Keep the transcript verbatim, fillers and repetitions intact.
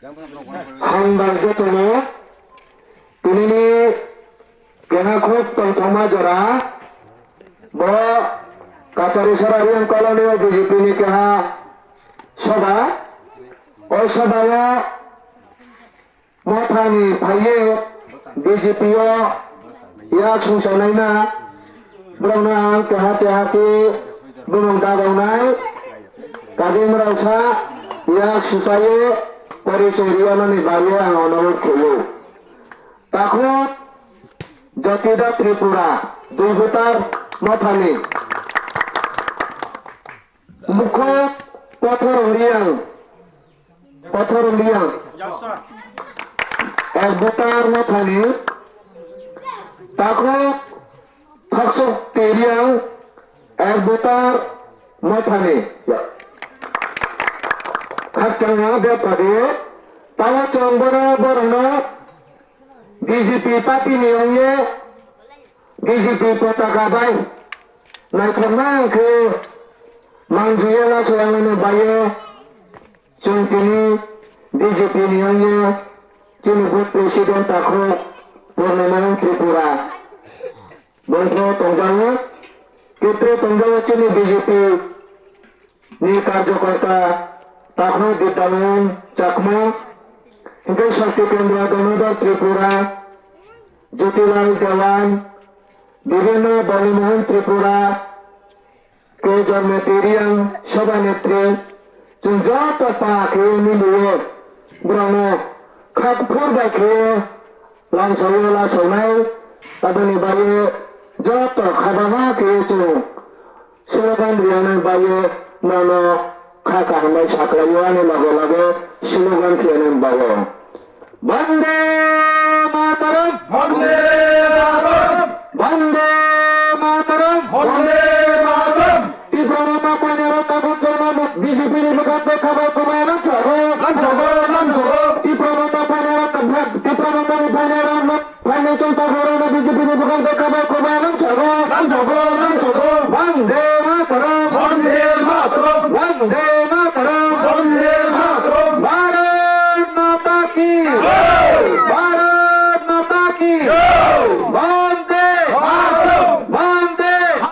Hambai jotono, tinini keha khub tongthokma jora, bo Kachari Sora Reang Colony o B J P ni keha soba, o soba o Mothani phaiwi B J P o yak sungsanaima borokno ang keha keha khe bumung dagonai kajimroksa yak suchaiwi porichoi rwnani bagwi ang onurodh khlaiwi. Takhuk Jatida Tripura, Dui Bhutar Mothani Mukhuk Pathor Reang, Pathor Reang, Ek Bhutar Mothani, Takhuk Thaksuk Reang, Ek Bhutar Mothani. Khakchangma bethadi, tamo chwng bono borokno B J P party ni wngye, B J P potaka bai naithokma khe manjuya lasoyangmani bayo chwng tini B J P ni wngye chini booth president takhuk Purnima Tripura. Bongkho tongjago, kiphilwi tongjago chini B J P ni karjokorta takhuk Bidyamohan Chakma, hinkhe Shakti Kendra Damodar Tripura, Jyotilal Dewan, bibhinno Balimohan Tripura, K Janmati Reang Sabha Netri, chwng joto pa khe miliwi borokno khak phur bai khe lamsao lasaonai, aboni bagwi joto khabangma khe chwng slogan rwna bagwi nono kha kaham bai saklaio, ani loge loge slogan khe nang bago. Bande Mataram! Bande Mataram! Bande Mataram! Bande Mataram! Tipra Motha phainai rok tabuk jono B J P ni bwkhak tei khabai khumai nang sago. Nang sago, nang sago. Tipra Motha phainai rok, Tipra Motha ni phainai rok no phainai chwng tabuk rok no B J P ni bwkhak tei khabai khumai nang sago. Nang sago, nang sago. Bande Mataram! Bande Mataram! Bande